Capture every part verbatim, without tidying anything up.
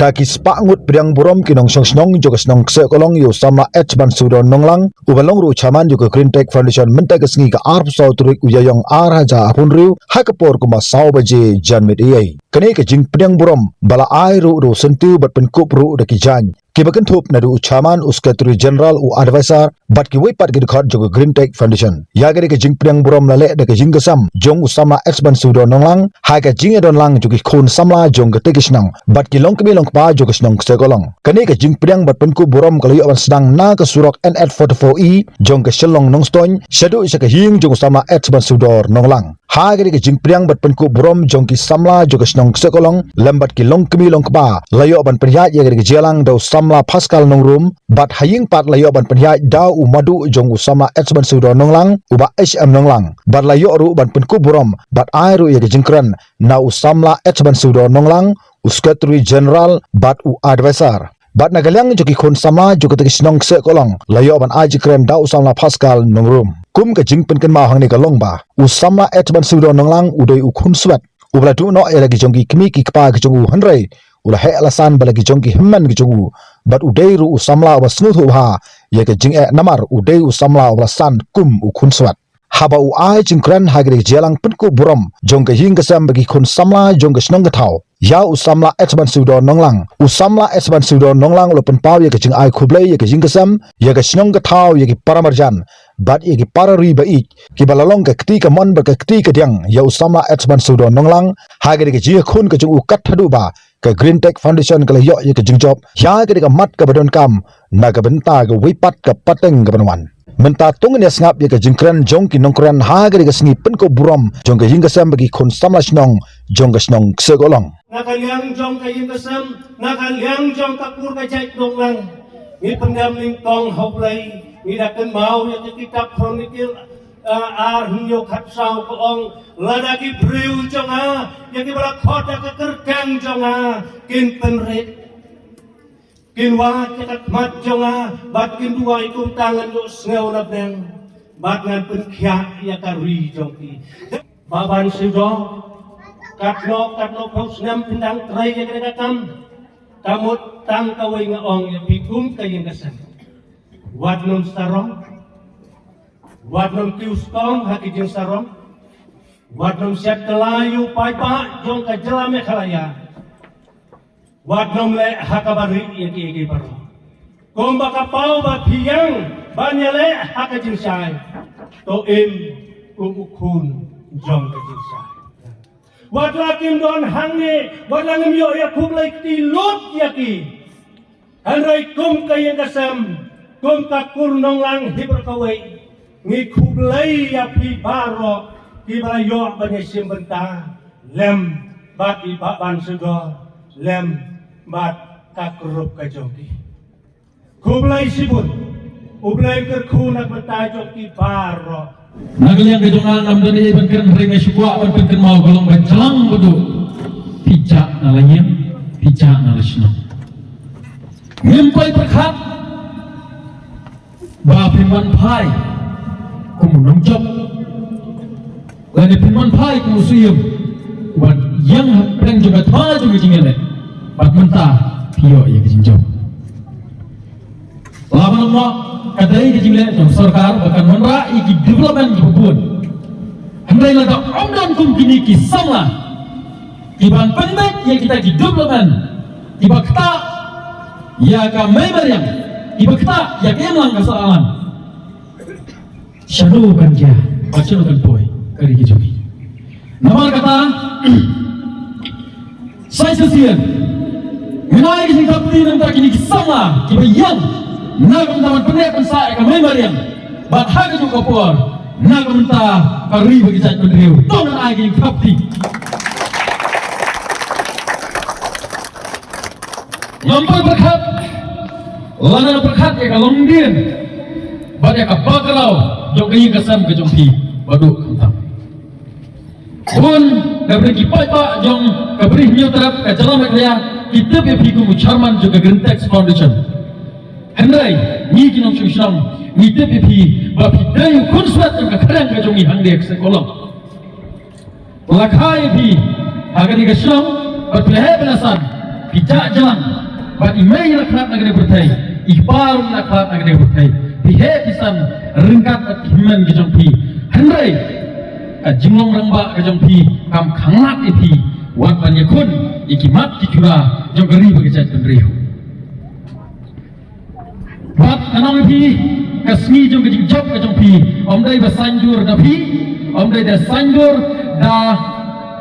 Ki spah ngut pdiang burom ki nongshong shnong jong ka shnong Kseh Kolong ïa u samla H Bansudor Nonglang, uba long ruh u chairman jong ka Green Tech Foundation mynta ka sngi ka arphew saw tarik u Ïaïong ar hajar arphew hynriew, ha ka por kumba saw baje janmiet eiei. Kane ka jingpdiang burom ba la ai ruh da u syntiew bad pynkup ruh da ki jaiñ kiba kynthup naduh u chairman, u secretary general, u advisor bad kiwei pat ki dkhot jong ka Green Tech Foundation. Ïa kane ka jingpdiang burom la leh da ka jingkyrshan jong u samla H Bansudor Nonglang ha ka jingïadon lang jong ki khun samla jong katei ka shnong bad ki longkmie longkpa jong ka shnong Kseh Kolong. Kane ka jingpdiang bad pynkup burom ka la ïoh ban sdang na ka surok N H forty-four E jong ka Shillong Nongstoiñ shaduh sha ka ïing jong u samla H Bansudor Nonglang. Ha kane ka jingpdiang bad pynkup burom jong ki samla jong ka shnong Kseh Kolong lem bad ki longkmie longkpa, la ïoh ban pynïaid ïa kane ka jingïalang da u samla Pascal Nongrum, bad ha ïing pat la ïoh ban pynïaid da u maduh jong u samla H Bansudor Nonglang, u Bah H M Nonglang, bad la ïoh ruh ban pynkup burom bad ai ruh ïa ka jingkren na u samla H Bansudor Nonglang, u secretary general bad u advisor. Bad na ka liang jong ki khun samla jong katei ka shnong Kseh Kolong, la ïoh ban ai jingkren da u samla Pascal Nongrum. Kum ka jingpynkynmaw hangne ka long ba u samla H Bansudor Nonglang u dei u khun swet uba la duh noh ïa la ki jong ki kmie ki kpa ki jong u, hynrei u la heh la san bad la ki jong ki hynmen ki jong u, bad u dei ruh u samla uba sngewthuh bha ïa ka jingeh namar u dei u samla uba la san kum u khun swet. Haba u ai jingkren ha kane ka jingïalang pynkup burom jong ka ïing ka sem bad ki khun samla jong ka shnong ka thaw ïa u samla H Bansudor Nonglang, u samla H Bansudor Nonglang u la pynpaw ïa ka jingai khublei ïa ka ïing ka sem, ïa ka shnong ka thaw, ïa ki para marjan bad ïa ki para ri ba ïeit, kiba la long ka kti kamon bad ka kti kadiang ïa u samla H Bansudor Nonglang ha kane ka jingïakhun ka jong u, kat haduh ba ka Green Tech Foundation ka la ïoh ïa ka jingjop ïa kane ka mat kaba donkam na ka bynta kawei pat ka pateng kaban wan. Mynta to ngin ïa sngap ïa ka jingkren jong ki nongkren ha kane ka sngi pynkup burom jong ka ïing ka sem bad ki khun samla shnong jong ka shnong Kseh Kolong. Na ka liang jong ka ïing ka sem, na ka liang jong ka kur ka jait Nonglang, ngi pyndem nyngkong ha U Blei. Ngi da kynmaw ïa ka kitab Chronicle, ah, ar hynñiew khatsaw ka ong, lada ki briew jong nga, ïa kiba la khot da ka kyrteng jong nga, kin pynrit, kin wad ïa ka khmat jong nga bad kin duwai, kumta ngan ïohsngew na bneng bad ngan pynkhiah ïa ka ri jong ki. Bah Bansudor, katno katno phew snem phin dang trei ïa kane ka kam. Ka mut tang kawei nga ong ïa phi kum ka ïing ka sem. Wat nym sarong, wat nym kiew stom ha ki jingsarong, wat nym shet kylla ïa u paidbah jong ka jylla Meghalaya. Wat nym leh ha kaba rieh ïa kiei kiei baroh. Kumba ka paw ba phi ïeng ban ïaleh ha ka jingshai, to im kum u khun jong ka jingshai. Wat la kim don hangne, wat la ngim ïoh ïa khublei kti lut ïa ki, hynrei kum ka ïing ka sem, kum ka kur Nonglang hi baroh kawei, ngi khublei ïa phi baroh kiba la ïoh ban ïashim bynta lem bad i Bah Bansudor lem bad ka group ka jong ki. Khublei shibun. U Blei un kyrkhu na ka bynta jong ki baroh. Na ka liang ka jong nga ngam don ei ei ban kren, hynrei nga shu kwah ban pynkynmaw ka long ba jlang ba duh. Phi jah na la ïing, phi jah na la shnong. Ngim poi pyrkhat ba phin wan phai kum u nongjop, lane phin wan phai kum u syiem uba ïeng hapdeng jong ka thma jong ka jingïaleh, bad mynta phi ïoh ïa ka jingjop. Lada ym long, ka dei ka jingleh jong sorkar ba kan wanrah ïa ki development kiba bun. Hynrei lada ym don kum kine ki samla kiban pynbeit ïa kita ki development kiba ktah ïa ka mei mariang, kiba ktah ïa ka imlang ka sahlang, shano kan jia bad shano kan poi ka ri ka jong ngi? Namar kata, sa shisien ngan ai ka jingthap kti na ka bynta kine ki samla kiba ïeng na ka bynta ban pynneh pynsah ïa ka mei mariang, bad ha kajuh ka por na ka bynta ka ri bad ka jaitbynriew. To ngan ai ka jingthap kti. Ngam poi pyrkhat lane pyrkhat ïa ka longdien bad ïa ka background jong ka ïing ka sem ka jong phi baduh khamtam. Bun na bynta ki paidbah jong ka Bri Hynñiewtrep, ka jylla Meghalaya, ki tip ïa phi kum u chairman jong ka Green Tech Foundation. Hynrei ngi ki nongshong shnong ngi tip ïa phi ba phi dei u khunswet jong ka khriang ka jong ngi hangne Kseh Kolong. La kha ïa phi ha kane ka shnong bad phi la heh phi la san, Ki jah jlan bad i mei i la khlad na ka dei pyrthei, i kpa ruh i la khlad na ka dei pyrthei. Phi heh phi san ryngkat bad ki hynmen ki jong phi. Hynrei ka jinglong rangbah ka jong phi kam khanglad ïa phi wat ban ïakhun ïa ki mat ki jura jong ka ri bad ka jaitbynriew. Bad ngan ong ïa phi, ka sngi jong ka jingjop ka jong phi, ym dei ba saiñdur da phi, ym dei da saiñdur da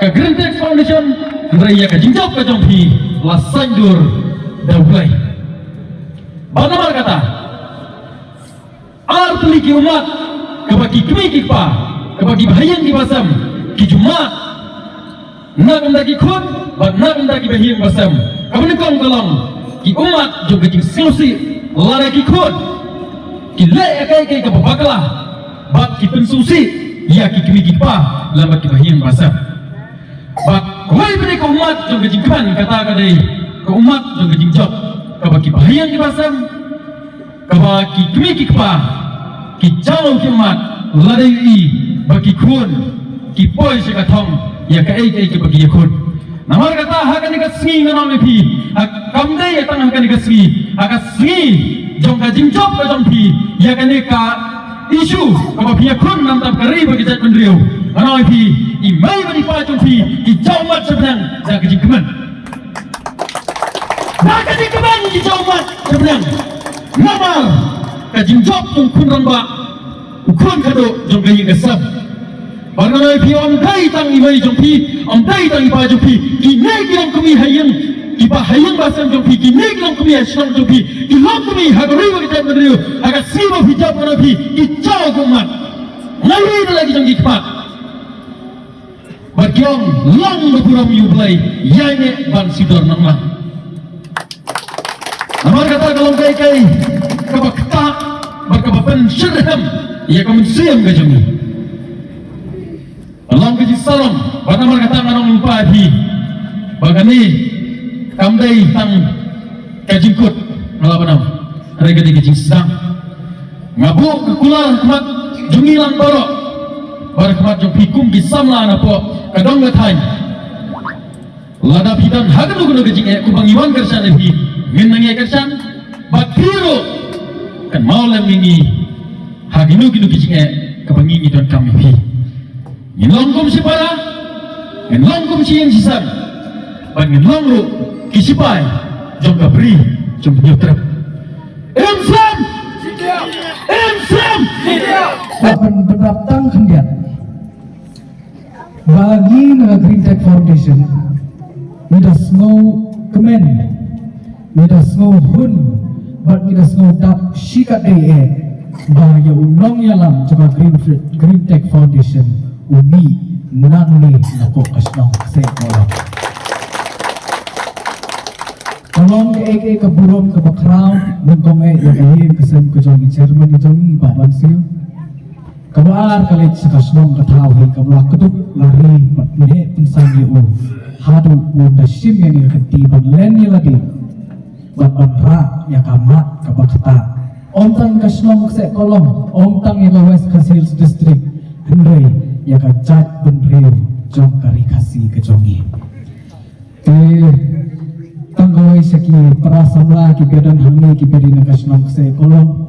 ka Green Tech Foundation, hynrei ïa ka jingjop ka jong phi la saiñdur da U Blei. Bad namar kata, ar tylli ki ummat, kaba ki kmie ki kpa, kaba ki bahaïing ki basem, ki ju mad na ka bynta ki khun bad na ka bynta ki bahaïing basem. Kaba nyngkong ka long ki ummat jong ka jingsngewsih. Lada ki khun ki leh ïa kaei kaei kaba bakla bad ki pynsngewsih ïa ki kmie ki kpa lem bad ki bahaïing basem. Bad kawei pat ka ummat jong ka jingkmen, kata ka dei ka ummat jong ka jingjop, kaba ki bahaïing ki basem, kaba ki kmie ki kpa ki jaw ki ummat lada ïohi ba ki khun ki poi sha ka thong ïa kaei kaei kaba ki ïakhun. Namar kata ha kane ka sngi ngan ong ïa phi, ha, kam dei tang ha kane ka sngi, ha ka sngi jong ka jingjop ka jong phi ïa kane ka issue kaba phi ïakhun na bynta ka ri bad ka jaitbynriew, ngan ong ïa phi, i mei bad i pa jong phi ki jaw ummat sha bneng da ka jingkmen. Da ka jingkmen ki jaw ummat sha bneng. Namar ka jingjop jong u khun rangbah, u khun khadduh jong ka ïing ka sem. Bad ngan ong ïa phi, ym dei tang i mei jong phi, ym dei tang i pa jong phi, kine ki longkmie ha ïing, ki bahaïing basem jong phi, kine ki longkmie ha shnong jong phi, ki longkmie ha ka ri bad ka jaitbynriew, ha ka sngi ba phi jop ngan ong ïa phi, ki jaw ka ummat. Ngan ri da la ki jong ki khmat. Bad ki ong, long ba burom ïa U Blei, ïaineh ban sudor nang lang. Namar kata ka long kaei kaei kaba ktah bad kaba pynshyrkhei ïa ka mynsiem ka jong ngi. Ka long ka jingsarong, bad namar kata ngan ong lypa ïa phi ba kane kam dei tang ka jingkut, nga la ban ong, hynrei ka dei ka jingsdang. Nga buh ka kular ha khmat jong ngi lang baroh, bad ha khmat jong phi kum ki samla napoh ka dong ka thaiñ. Lada phi don ha kano kano ka jingeh, kumba ngi wan kyrshan ïa phi, ngin nang ïa kyrshan bad phi ruh, kynmaw lem ïa ngi ha kino kino ki jingeh kaba ngi ngi donkam ïa phi. Ngin long kum shi para, ngin long kum shi ïing shi sem, bad ngin long ruh ki shipai jong ka bri jong ka Hynñiewtrep. Im slem! Im slem! Ba pyn-, pynrap tang khyndiat ba ngi na Green Tech Foundation ngi da sngewkmen, ngi da sngewhun bad ngi da sngewdap shikatdei eh ba ïa u nongïalam jong ka Green Fre-, Green Tech Foundation u mih nangne napoh ka shnong Kseh Kolom. Ka long kaei kaei ka burom kaba khraw nyngkong eh ïa ka ïing ka sem ka jong i chairman ka jong i, Bah Bansiew. Kaba ar, ka leit sha ka shnong ka thaw hi kaba la kdup la ri bad pynheh pynsan ïa u haduh u da shim ïa kane ka kti ban len ïa lade bad ban rah ïa ka mat kaba ktah. Ym tang ka shnong Kseh Kolom, ym tang ïa ka West Khasi Hills District, hynrei ïa ka jaitbynriew jong ka ri Khasi ka jong ngi. Te tang kawei sha ki para samla kiba don hangne kiba dei na ka shnong Kseh Kolom.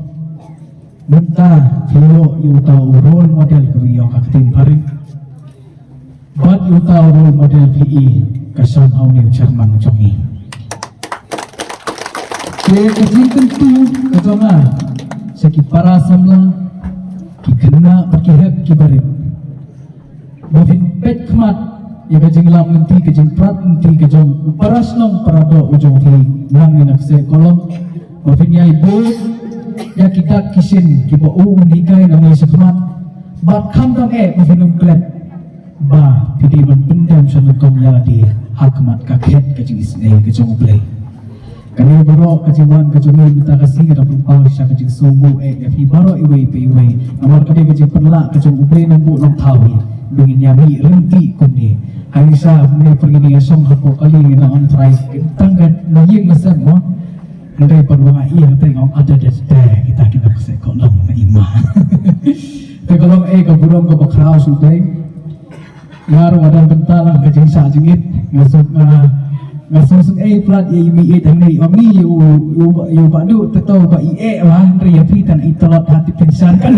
Mynta phi ïoh ïa uta u role model kaba ïong ka ktien phareng. Bad ïa uta u role model phi i ka shong ha une u chairman jong ngi. Te ka jingkyntu ka jong nga sha ki para samla, ki khynnah bad ki hep ki barit, ba phin peit khmat ïa ka jinglam lynti ka jingprat lynti ka jong u para shnong para doh u jong phi nangne na Kseh Kolom, ba phin ïai bud ïa ki dak ki shin kiba u un hikai nangne shakhmat. Bad khamtam eh ba phin ym klet ba phi dei ban pyndem sha nyngkong ïa lade ha khmat ka khet ka jingisynei ka jong U Blei. Kane baroh ka jingwan ka jong ngi mynta ka sngi ka da pynpaw sha ka jingsngewnguh eh ïa phi baroh iwei pa iwei. Namar ka dei ka jingpynlah ka jong U Blei Nongbuh Nongthaw hi ba ngin ïa mih ryntih kumne. Hangne sha ne pyrngi nga shong hapoh kali ngi na on thrai tang ka na ïing na sem mo. Hynrei pat ba nga ïa hynrei nga ong ada da da kita kita ka seh ka long na i ma. Te ka long eh ka burom kaba khraw shu dei. Nga ruh nga don bynta lang ka jingshah jingit, nga suk nga Nga sngewsynei palat ïa i mei ïeit hangne, ong i ïa u, ïa u, ïa u Bah Duh, te to ba i eh ba, hynrei ïa phi tang i tlot ha te pynsan kan.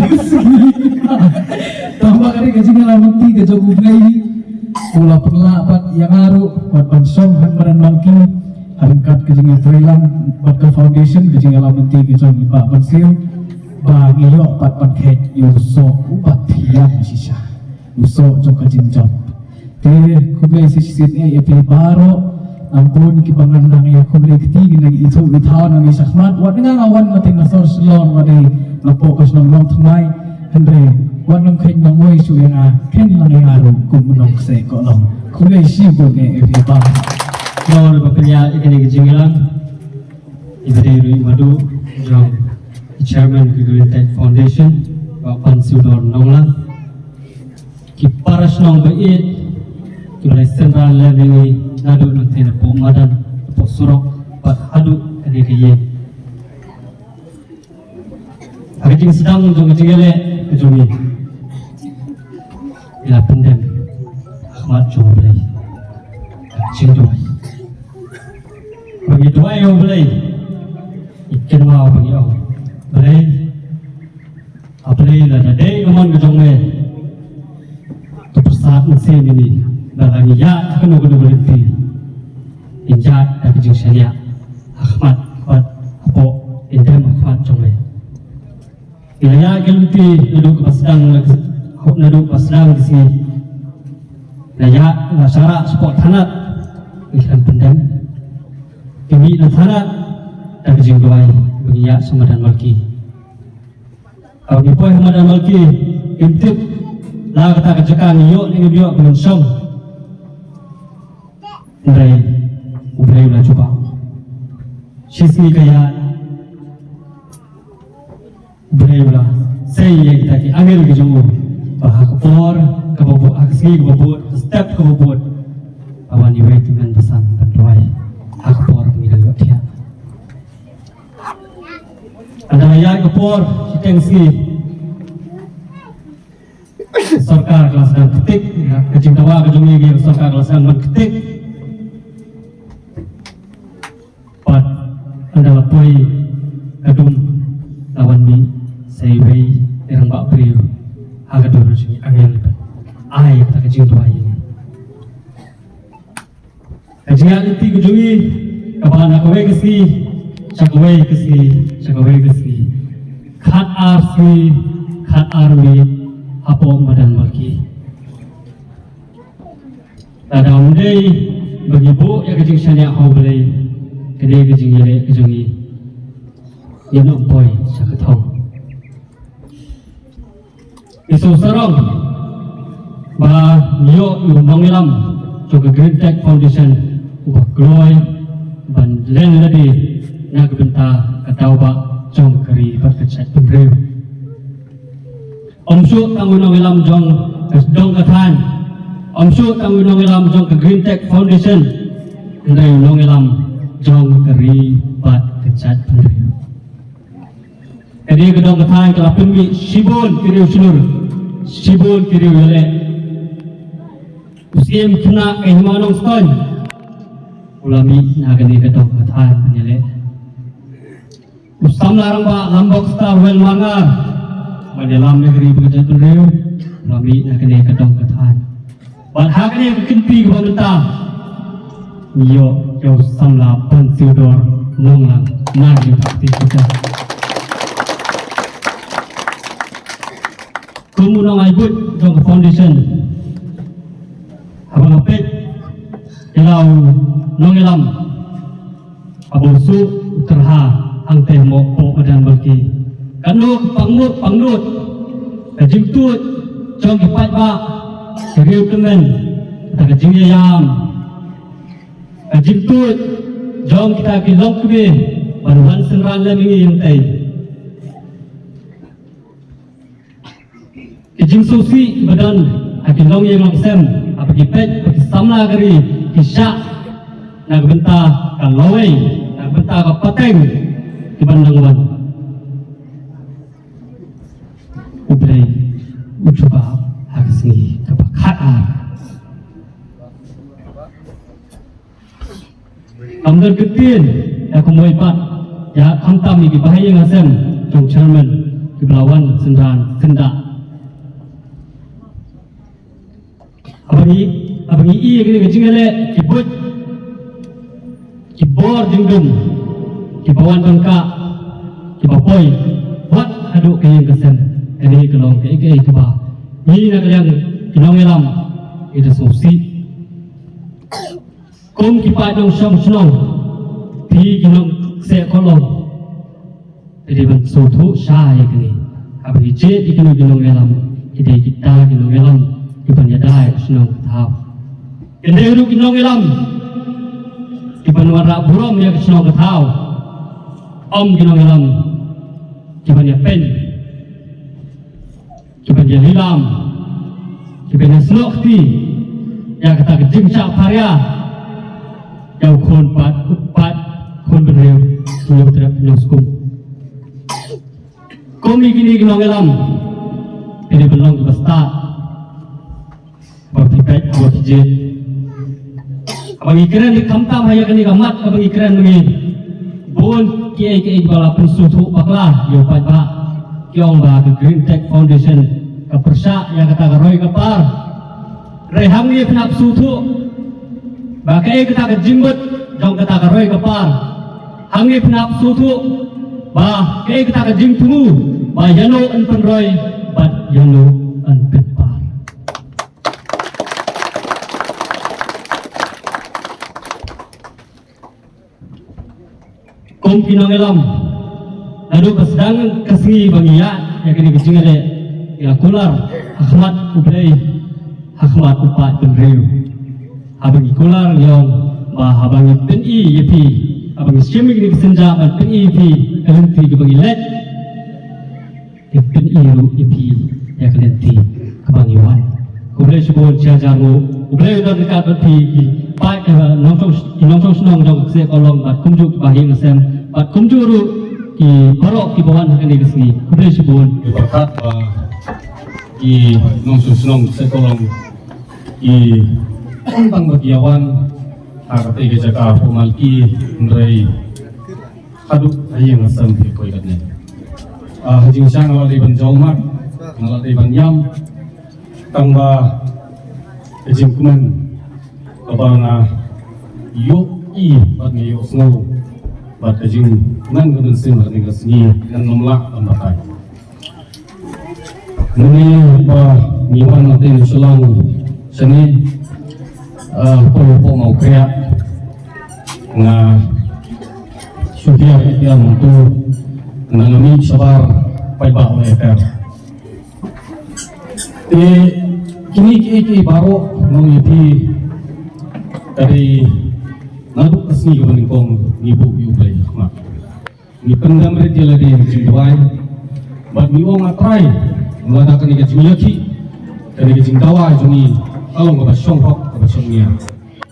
Tang ba ka dei ka jingïalam lynti ka jong U Blei, u la pynlah pat ïa nga ruh, wat ban shong ha madan Malki, ha ryngkat ka jingïatreilang bad ka foundation, ka jingïalam lynti ka jong i Bah Bansiew, ba ngi ïoh pat ban khet ïa u soh uba thiang shisha. U soh jong ka jingjop. Te khublei shisien eh ïa phi baroh. Nang bun kiba ngan nang ïa khublei kti ki nang ithuh ithaw nang ïa shakhmat. Wat nga nga wan na teng na sor Shillong wat dei na poh ka shnong Longthymmai. Hynrei wat nang kheiñ nang wei shu ïa nga kheiñ lang ïa nga ruh kum u nongksei kohlong. Khublei shibun eh ïa phi baroh. Lor ba pynïaid ïa kane ka jingïalang. Iba dei ruh i Bah Duh jong i chairman ka Green Tech Foundation, Bah Bansiew Dor Nonglang. Ki para shnong ba ïeit kiba la synran lem ïa ngi naduh nangtei na poh madan, na poh surok bad haduh kane ka ïing. Ha ka jingsdang jong ka jingïaleh ka jong ngi, ngi la pyndem ha khmat jong U Blei ka jingduwai. Ba ngi duwai ïa U Blei, ngi kynmaw ba ngi ong, Blei, A Blei, lada dei ka mon ka jong me, to pyrsad mynsiem ïa ngi, lada ngi ïaid ha kano kano ka lynti, ngin ïaid da ka jingshaniah ha khmat bad hapoh, ngin dem ha khmat jong me. Ngi la ïaid ka lynti naduh kaba sdang, naduh kaba sdang ka sngi. La ïaid, la shah rah shapoh thanat, ngi khlem pyndem. Ngi mih na thanat da ka jingduwai ba ngi ïaid sha madan Malki. Haba ngi poi ha madan Malki, ngim tip la kata ka jaka ngi ïoh ne ngim ïoh ban shong. Hynrei U Blei u la jubab. Shisngi ka ïaid, U Blei u la sei ïa kita ki angel ki jong u ba ha ka por kaba bud, ha ka sngi kaba bud, ha ka step kaba bud, la wan iwei i tymmen basan ban duwai ha ka por ba ngi dang ïohthiah. Ynda la ïaid ka por shiteng sngi, sorkar ka la sdang ktik, ka jingdawa ka jong ngi ïa ka sorkar ka la sdang ban ktik. Bad ynda la poi ka dum, la wan mih sa iwei i rangbah briew ha ka dur jong ngi, angel ban ai kata ka jingduwai ïa ngi. Ka jingïaid lynti ka jong ngi kaba na kawei ka sngi sha kawei ka sngi sha kawei ka sngi, khat ar sngi khat ar miet hapoh madan Malki. Lada ym dei ba ngi buh ïa ka jingshaniah ha U Blei, ka dei ka jingïaleh ka jong ngi, ngin ym poi sha ka thong. Ngi sngewsarong ba ngi ïoh ïa u nongïalam jong ka Green Tech Foundation uba kloi ban len lade na ka bynta ka daw bah jong ka ri bad ka jaitbynriew. Ym shuh tang u nongïalam jong ka dong ka thaiñ, ym shuh tang u nongïalam jong ka Green Tech Foundation, hynrei u nongïalam jong ka ri bad ka jaitbynriew. Ka dei ka dong ka thaiñ ka la pynmih shibun ki riew shlur, shibun ki riew ïaleh. U Syiem Khynnah ka Hima Nongstoiñ u la mih na kane ka dong ka thaiñ ban ïaleh. U samla rangbah Lambok Star Well Marngar ban ïalam ïa ka ri bad ka jaitbynriew u la mih na kane ka dong ka thaiñ. Bad ha kane ka kynti kaba mynta ngi ïoh ïa u samla Bansiew Dor Nonglang na kane ka kynti kaba mynta. Kum u nongai buit jong ka foundation, haba nga peit ïa la u nongïalam, haba u suk u tyrha hangtei hapoh madan Malki, katno ka pangnud pangnud ka jingtuid jong ki paidbah, ki riew tymmen, kata ka jingïalam, ka jingtuid jong kita ki longkmie ban wan synran lem ïa ngi hangtei. Ki jingsngewsih ba don ha ki longïing longsem, haba ki peit ba ki samla ka ri ki shah na ka bynta ka lawei, na ka bynta ka pateng kiban nang wan. U Blei u jubab ha ka sngi kaba khat ar. Kam don kyntien ïa kumwei pat, ïa khamtam ïa ki bahaïing hasem jong chairman kiba la wan synran syndah. Haba ngi, haba ngi ïohi ïa kine ki jingïaleh, ki buit, ki bor jingdum, kiba wan ban kah, kiba poi wat haduh ka ïing ka sem. Kane ka long kaei kaei kaba ngi na ka liang ki nongïalam ngi da sngewsih. Kum ki paid nongshong shnong, phi ki nongkseh kollong, phi dei ban sngewthuh shai ïa kane. Haba ngi jied ïa kine ki nongïalam, ki dei kita ki nongïalam kiban ïada ïa ka shnong ka thaw. Ki dei ruh ki nongïalam kiban wanrah burom ïa ka shnong ka thaw. Ym ki nongïalam kiban ïapeiñ, kiban ïalilam, kiban ïasnoh kti ïa kata ka jingshah pharia ïa u khun pat, u pat khun bynriew, u Hynñiewtrep Hynñiewskum. Kum ïa kine ki nongïalam, phi dei ban long kiba stad. Ba phi peit, ba phi jied. Haba ngi kren, khamtam ha ïa kane ka mat, haba ngi kren ma ngi, bun kiei kiei ba la pynsngewthuh bakla ïa u paidbah. Ki ong ba ka Green Tech Foundation ka pyrshah ïa kata ka roi ka par. Hynrei hangne phin hap sngewthuh ba kaei kata ka jingmut jong kata ka roi ka par. Hangne phin hap sngewthuh ba kaei kata ka jingthmu ba ïano yn pynroi bad ïano yn pynpar. Kum ki nongïalam, naduh ba sdang ka sngi ba ngi ïaid ïa kane ka jingïaleh, ngi la kular ha khmat U Blei, ha khmat u paid bynriew. Haba ngi kular ngi ong ba haba ngi pyni ïa phi, haba ngi shim ïa kane ka sienjam ban pyni ïa phi ka lynti kaba ngi leit, ngi pyni ruh ïa phi ïa ka lynti kaba ngi wan. Khublei shibun, shi hajar nguh. U Blei un don ryngkat bad phi ki paid, eh, nongshong, ki nongshong shnong jong ka kseh Kolong bad kumjuh ki bahaïing hasem bad kumjuh ruh ki baroh kiba wan ha kane ka sngi. Khublei shibun. Ki pyrkhat ba ki nongshong shnong kseh Kolong ki tang tang ba ki ïa wan ha katei ka jaka formality, hynrei haduh ha ïing ha sem phi poi katne. Ah, ha jingshisha nga la dei ban jaw mat, nga la dei ban ïam, tang ba ka jingkmen kaba nga ïohi bad nga ïohsngew bad ka jingkmen ka mynsiem ha kane ka sngi ngan ym lah ban batai. Mynne ba ngi wan na tei na Shillong shane, ah, hapoh, hapoh Mawkriah, nga shu hiar ïa ka mawtawei, nga mih shabar paidbah Wahiater. Te kine kiei kiei baroh nga ong ïa phi, ka dei naduh ka sngi kaba nyngkong ngi buh ïa U Blei ha khmat. Ngi pyndem rit ïa lade ha ka jingduwai bad ngi ong, A Trai, lada kane ka jingïakhih, kane ka jingdawa jong ngi ka long kaba shonghok, kaba shongnia,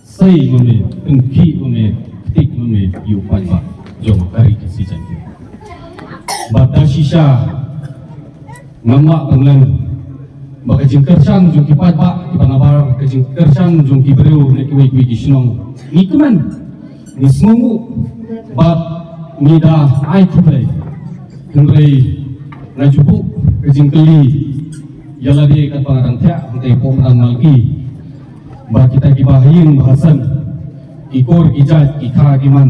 sei ma me, pynkhih ma me, ktik ma me ïa u paidbah jong ka ri Khasi Jaiñtia. Bad da shisha ngam lah ban len ba ka jingkyrshan jong ki paidbah kiba nabar, ka jingkyrshan jong ki briew na kiwei kiwei ki shnong, ngi kmen, ngi sngewnguh bad ngi da ai khublei. Hynrei nga ju buh ka jingkylli ïa lade katba nga dang thiah hangtei hapoh madan Malki, ba kita kiba ha ïing ba ha sem, ki kur ki jait, ki kha ki man,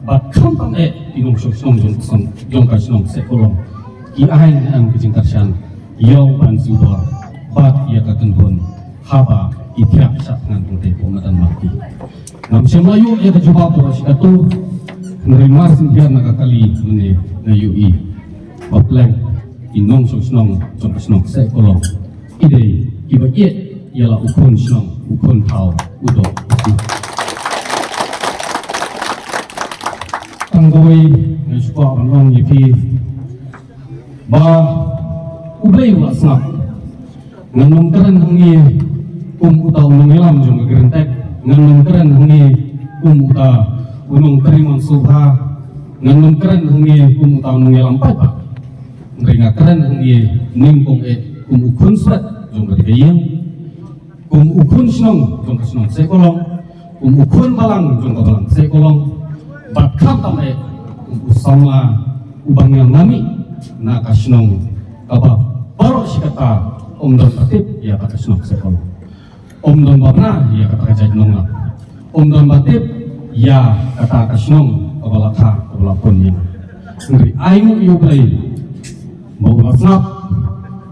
bad khamtam eh ki nongshong shnong jong ka shnong, jong ka shnong Seh Kolong, ki ai ne em ka jingkyrshan ïa u Ban Siewdor bad ïa ka kynhun haba ki thiah shah thngan hangtei hapoh madan Malki. Ngam shym la ïoh ïa ka jubab baroh shi katto, hynrei mar syn thiar na ka kali mynne nga ïohi ba pleng ki nongshong shnong jong ka shnong Seh Kolong ki dei kiba ïeit ïa la u khun shnong, u khun thaw, u doh u kti. Tang kawei nga shu kwah ban ong ïa phi ba U Blei u la sngap. Ngan ym kren hangne kum uta u nongïalam jong ka Green Tech, ngan ym kren hangne kum uta u nongtrei man sngewbha, ngan ym kren hangne kum uta u nongïalam paidbah. Hynrei nga kren hangne nyngkong eh kum u khun swet jong ka ri ka ïing, kum u khun shnong jong ka shnong Seh Kolong, kum u khun balang jong ka balang Seh Kolong, Bad khamtam eh u samla uba ngiang na mih na ka shnong kaba baroh shi katta um don ba tip ïa kata ka shnong Seh Kolong. Um don ba bna ïa kata ka jait nongap. Um don ba tip ïa kata ka shnong kaba la kha kaba la pun ïa nga. Hynrei ai nguh ïa U Blei ba u la sngap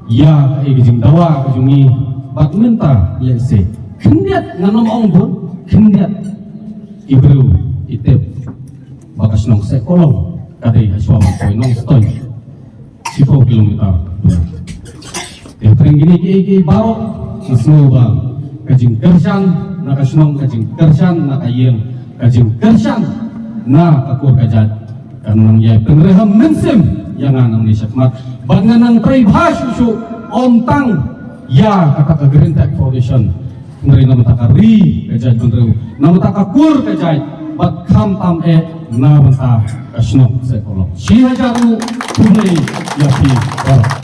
ïa kaei ka jingdawa ka jong ngi bad mynta lehse khyndiat, ngan ym ong bun, khyndiat ki briew ki tip ba ka shnong Seh Kolong ka dei hashwa ban poi Nongstoiñ shiphew kilometer. Te pyrshah kine kiei kiei baroh nga sngew ba ka jingkyrshan na ka shnong, ka jingkyrshan na ka ïing, ka jingkyrshan na ka kur ka jait kan nang ïai pynrem mynsiem ïa nga nangne shakhmat. Bad ngan nang trei bha shuh shuh, ym tang ïa kata ka Green Tech Foundation, hynrei na bynta ka ri ka jaitbynriew, na bynta ka kur ka jait, bad khamtam eh na bynta ka shnong Seh Kolong. Shi hajar nguh, khublei ïa phi baroh.